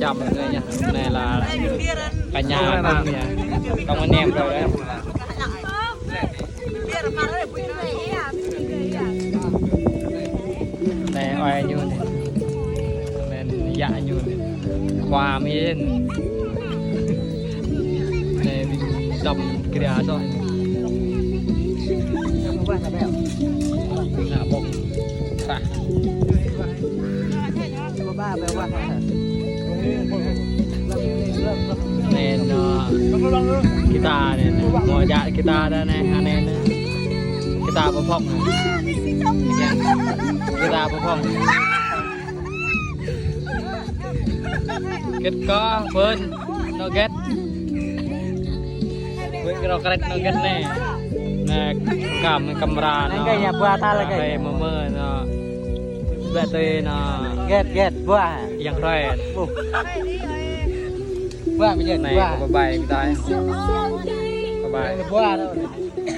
ຈຳເລີຍ ໃນລາກະຍາມາເມຍ ຕ້ອງມາແນມເບິ່ງເລີຍ. ແຕ່ອ້ອຍຢູ່ນີ້ ແມ່ນຍະຢູ່ນີ້ ຄວາມເຫັນ ແຕ່ດຳກະດາຊອຍ ໜ້າບົກ ແມ່ນເນາະ ກີຕານີ້ ໝໍຢາກກີຕາໄດ້ແນ່ ອັນນີ້ນະ ກີຕາບໍ່ພ້ອມ ກີຕາບໍ່ພ້ອມ ເກັດກໍເພິ່ນ ເນາະ ເກັດ ເພິ່ນກໍເນາະ ເກັດ ເນາະ ເກັດແນ່ ແນ່ ກຳ ກຳຣາເນາະ ເນາະ ເກັດ ເກັດ ບົວ ບົວ ໃນ ບົວ ບາຍບາຍ ບາຍບາຍ ບົວ.